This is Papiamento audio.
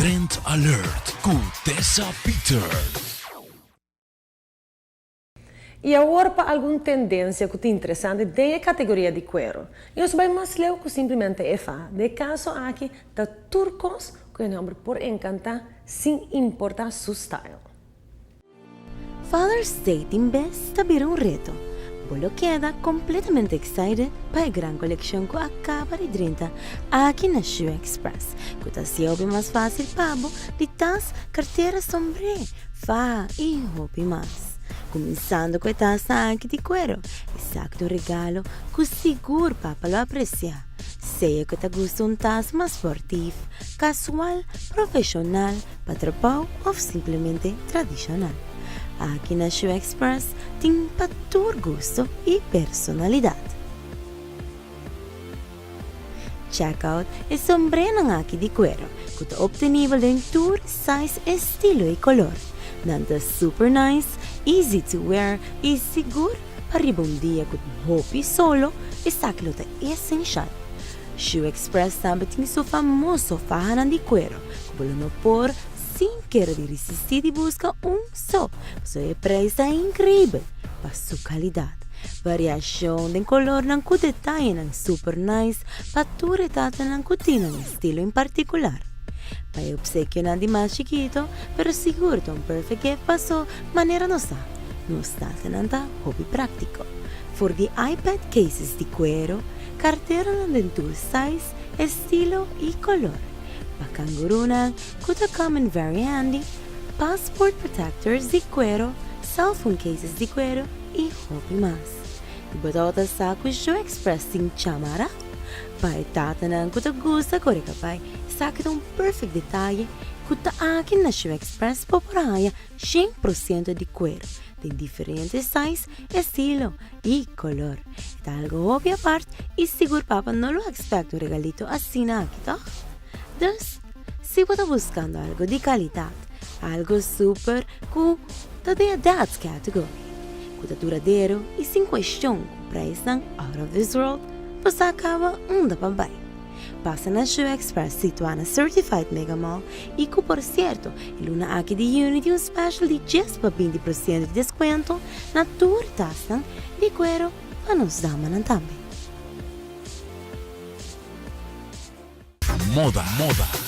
Trend Alert ku Tessa Peters. I awor pa algun tendensia ku ta interesante den e kategoria di kuero. I nos bai mas leu ku simplemente e faha. Den e kaso aki ta tur kos ku e hòmber por enkantá sin importá su style. Father's Day tin bes ta bira un reto. Bo lo keda completamente excited pa e gran coleccion cu a caba di drenta aki na Shoe Express, cu ta haci hopi mas facil pa bo di tas, cartera, sombré, faha y hopi mas. Cuminsando cu e tasnan aki di cuero, esaki ta un regalo cu sigur papa lo aprecia. Sea cu ta gusta un tas mas sportief, casual, profesional, pa trabou of simplemente tradicional. Aki na Shoe Express tin pa tur gusto y personalidad. Check out e sombrenan aki di cuero cu ta obtenibel den tur size, estilo y color. Nan ta super nice, easy to wear y sigur pa riba un dia cu hopi solo esaki lo ta esencial. Shoe Express tambe tin su famoso fahanan di cuero cu bo lo no por sin kere di risisti di busca un so, pasobra e prijs ta increibel pa su calidad. Variacion den colornan cu detayenan super nice pa tur e tatanan cu tin un estilo en particular. Pa e obsequionan di mas chikito, pero sigur ta un perfect gift paso manera nos sa, nos tatanan ta hopi practico. For di iPad cases di cuero, Carteranan den tur size, estilo y color. Pa cangurunan cu ta come in very handy, passport protectors di cuero, cell phone cases di cuero y hopi mas. Y bo tabata sa cu Shoe Express tin chamara? Pa e tatanan cu ta gusta core cabai, esaki ta un perfect detaye cu ta aki na Shoe Express bo por haya 100% di cuero den diferente size, estilo y color. E ta algo hopi apart y sigur papa no lo expect un regalito asina aki toch? Dus, si bo ta buscando algo di calidad, algo super cu ta den e dad's category, cu ta duradero y sin cuestion cu prijsnan out of this world, bo sa caba unda pa bay. Pasa na Shoe Express situá na Certified Mega Mall y cu por cierto e luna aki di juni tin un special di djes pa 20% di descuento na tur tasnan di cuero pa nos damanan tambe. Moda, moda.